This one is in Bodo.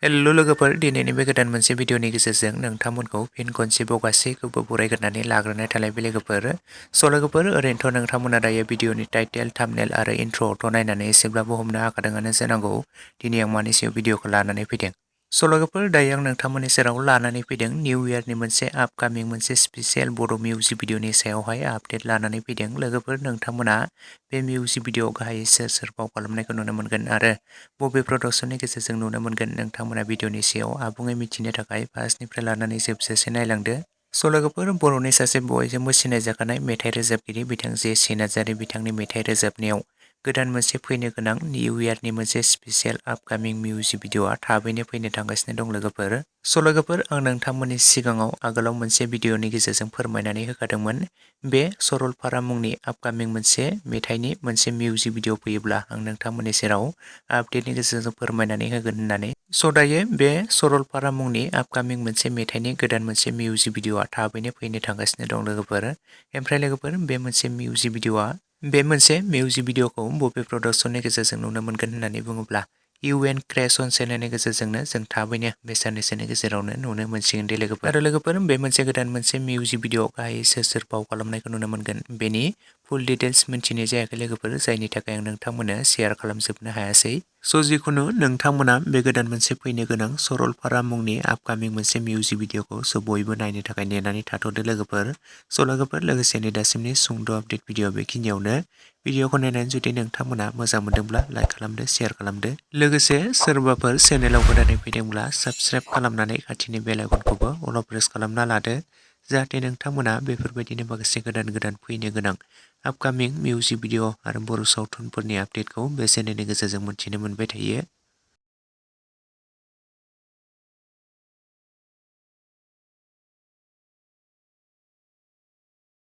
हेल्लो लोगोफोर दिनैनि बे गोदान मोनसे भिडिअनि गेजेरजों नोंथांमोनखौ फिन खनसेबाव गासैखौबो बरायग्रोनानै लाग्रोनाय थालायबाय लोगोफोर। लोगोफोर ओरैनोथ' नोंथांमोना दायो भिडिअनि टाइटेल थाम्बनेल आरो इन्ट्र'आवथ' नायनानै एसेब्लाबो हमनो हाखादोंआनो जानांगौ दिनै आं मानि सायाव भिडिअखौ लानानै फैदों। लोगोफोर दायो आं नोंथांमोननि सेराव लानानै फैदों निउ इयारनि मोनसे आपकामिं मोनसे स्पेसियेल बड' मिउजिक भिडिअनि सायावहाय आपडेट लानानै फैदों। लोगोफोर नोंथांमोना बे मिउजिक भिडिअआव गाहायै सोर फाव खालामनायखौ नुनो मोनगोन आरो बबे प्रडाक्शननि गेजेरजों नुनो मोनगोन नोंथांमोना भिडिअनि सायाव आबुङै मिथिनो थाखाय फार्स्टनिफ्राय लानानै जोबजासे नायलांदो। लोगोफोर बर'नि सासे बयजोंबो सिनायजाखानाय मेथाइ रोजाबगिरि बिथां जे नार्जारी बिथांनि मेथाइ रोजाबनायाव गोदान मोनसे फैनो गोनां निउ इयारनि मोनसे स्पेसियेल आपकामिं मिउजिक भिडिअआ थाबैनो फैनो थांगासिनो दं लोगोफोर। लोगोफोर आं नोंथांमोननि सिगाङाव आगोलाव मोनसे भिडिअनि गेजेरजों फोरमायनानै होखादोंमोन बे सरलपारा मुंनि आपकामिं मोनसे मेथाइनि मोनसे मिउजिक भिडिअ फैयोब्ला आं नोंथांमोननि सेराव आपडेटनि गेजेरजों फोरमायनानै होगोन होननानै। दायो बे सरलपारा मुंनि आपकामिं मोनसे मेथाइनि गोदान मोनसे मिउजिक भिडिअआ थाबैनो फैनो थांगासिनो दं लोगोफोर। ओमफ्राय लोगोफोर बे मोनसे मिउजिक भिडिअखौ बबे प्रडाक्शननि गेजेरजों नुनो मोनगोन होननानै बुङोब्ला UN क्रिएशन चेनेलनि गेजेरजोंनो जों थाबैनो बे साननैसोनि गेजेरावनो नुनो मोनसिगोन दे लोगोफोर। आरो लोगोफोर बे मोनसे गोदान मोनसे मिउजिक भिडिअ गाहायै सोर फाव खालामनायखौ नुनो मोनगोन बेनि फुल डिटेल्स मिन्थिनाय जायाखै लोगोफोर, जायनि थाखाय आं नोंथांमोननो शेयार खालामजोबनो हायासै। जिखुनु नोंथांमोना बे गोदान मोनसे फैनो गोनां सरलपारा मुंनि आपकामिं मोनसे मिउजिक भिडिअखौ बयबो नायनो थाखाय नेनानै थाथ'दो लोगोफोर। लोगोफोर लोगोसेनो दासिमनि सुंद' आपडेट भिडिअ बेखिनियावनो। भिडिअखौ नायनानै जुदि नोंथांमोना मोजां मोनदोंब्ला लाइक खालामदो, शेयार खालामदो। लोगोसे सोरबाफोर चेनेलाव गोदानै फैदोंब्ला साबस्क्राइब खालामनानै खाथिनि बेल आइकनखौबो अल प्रेस खालामना लादो, जाहाथे नोंथांमोना बेफोरबायदिनो माखासे गोदान फैनो गोनां आपकामिं मिउजिक भिडिअ आरो बर' सावथुनफोरनि आपडेटखौ बे चेनेलनि गेजेरजों मोन्थिनो मोनबाय थायो।